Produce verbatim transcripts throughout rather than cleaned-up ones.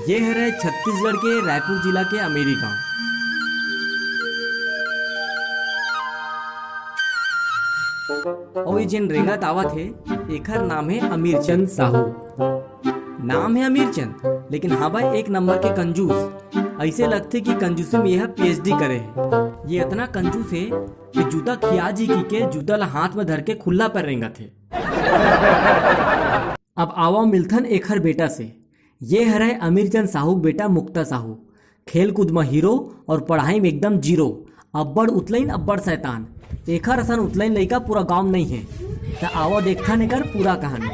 ये हरे छत्तीसगढ़ के रायपुर जिला के अमेरी गांव। अउ ये जेन रेंगत आवत हे, एखर नाम हे अमीरचंद साहू। नाम हे अमीरचंद, लेकिन हावय एक नंबर के कंजूस। अइसे लगथे कि कंजूसी में ये ह पीएचडी करे हे। ये अतना कंजूस हे कि जूता खिया जी की के जूता ला हाथ में धर के खुल्ला पैर रेंगत हे। अब आवा मिलथन एखर बेटा से। ये हरय अमीरचंद साहू के बेटा मुक्ता साहू। खेल कूद म हीरो अउ पढ़ाई में एकदम जीरो। अब्बड़ उतलइन, अब्बड़ शैतान। एखर असन उतलइन लइका पूरा गांव म नइ हे। त आवा देखथन एकर पूरा कहानी।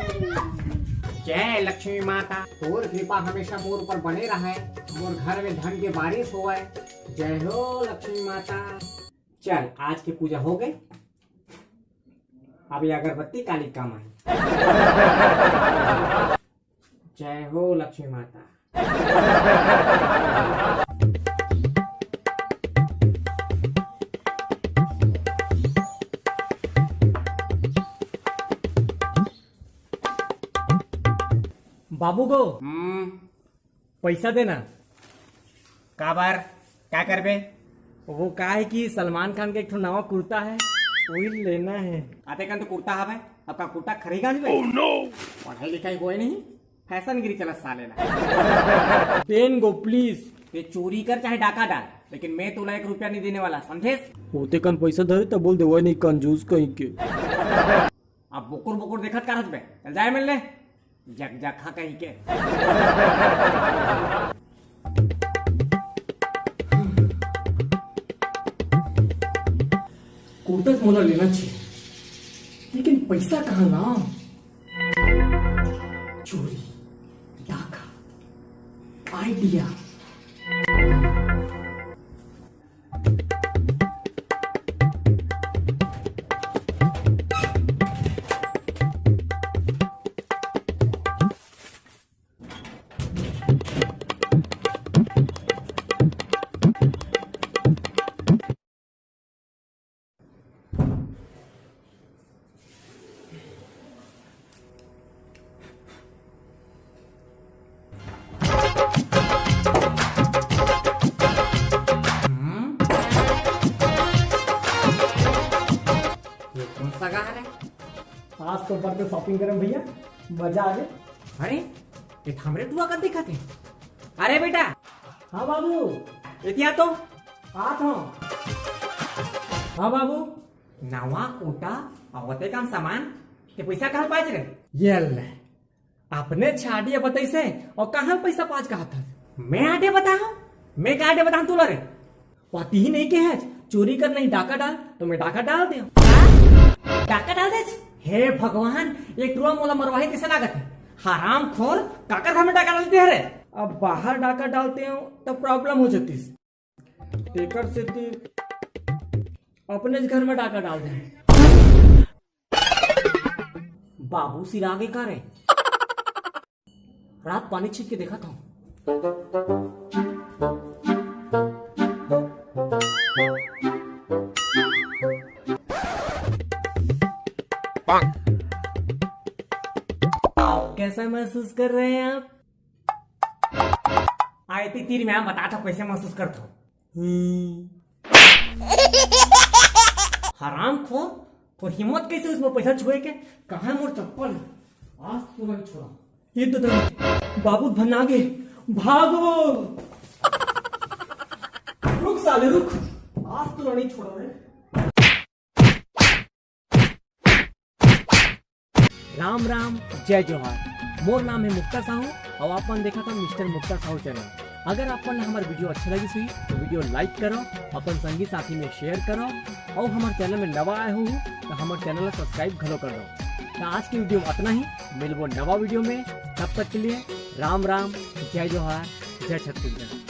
जय लक्ष्मी माता, तोर कृपा हमेशा मोर ऊपर बने रहय, मोर घर में धन के बारिश होवय। जय हो लक्ष्मी माता। चल, आज के पूजा हो गए, अब ये अगरबत्ती काली काम आही। जय हो लक्ष्मी माता। बाबू गो, हम्म। पैसा देना। काबर? का करबे? वो का है कि सलमान खान के एक ठो नवा कुर्ता है, वही लेना है। आते कन तो कुर्ता हवे, अब का कुर्ता खरीदा नहीं? पढ़ाई लिखाई होए नहीं, फैशन गिरी चलत साले ला। Then go please. ते चोरी कर चाहे डाका डाल, लेकिन मैं तोला एक रुपया नहीं देने वाला, समझेस? होते कन पैसा धरे तब बोल दे, वही नहीं कंजूस कहीं के। अब बोकुर बोकुर देखत का रचबे, चल जाए मिलने। जग जग खा कहीं के। कुर्ता तो मोला लेना चाहिए, लेकिन पैसा कहाँ लाऊं? चोरी, डाका, आइडिया। हम्म? ये कौन सा गाहक है? आज तो बर्थडे शॉपिंग करम भैया, मजा आ गया। अरे, ये तो हमरे टुरा कस दिखत हे। अरे बेटा। हाँ बाबू। एती आ तो। आत हूँ। हाँ बाबू। नवा कोटा अउ ओते कन सामान, ते पैसा कहाँ पास रे? ये ले। अपने छाड़िया बताइस हे, अउ कहाँ पैसा पास कहत हस? मैं आडे बताहूँ? मैं का आडे बताहूँ तोला रे? पाती ही नहीं के है, चोरी कर नहीं डाका डाल, तो मैं डाका डाल दे। डाका डाल दे? हे भगवान, ये टुरा मोला मरवाही कैसे लागत है? हरामखोर, काकर घर में डाका डालते हरे? अब बाहर डाका डालते हो, तब प्रॉब्लम हो जातीस। तेकर सेती अपने घर में डाका डाल दे। बाबू सिरा गे का रे? रात पानी छीट के देखत हूँ। कैसा महसूस कर रहे हैं आप? आए ती तीर में बता था कैसे महसूस करत हो। हम्म। हरामखोर, तोर हिम्मत कैसे उसमें पैसा छुए के? कहाँ है मोर चप्पल? आज तो नहीं छोड़ा। ये तो दम, बाबू भन्ना गे, भागो। रुक साले रुक, आज तो नहीं छोड़ा मैं। राम राम, जय जोहार। मोर नाम है मुक्ता साहू अउ आप मन देखत हव मिस्टर मुक्ता साहू चैनल। अगर आप मन ला हमर वीडियो अच्छा लगिस होही तो वीडियो लाइक करो, अपन संगी साथी में शेयर करो अउ हमर चैनल में नवा आए हो तो हमर चैनल ला सब्सक्राइब घलो कर दो। तो आज की वीडियो में अतना ही, मिलबो नवा वीडियो में, तब तक के लिए राम राम, जय जोहार, जय छत्तीसगढ़।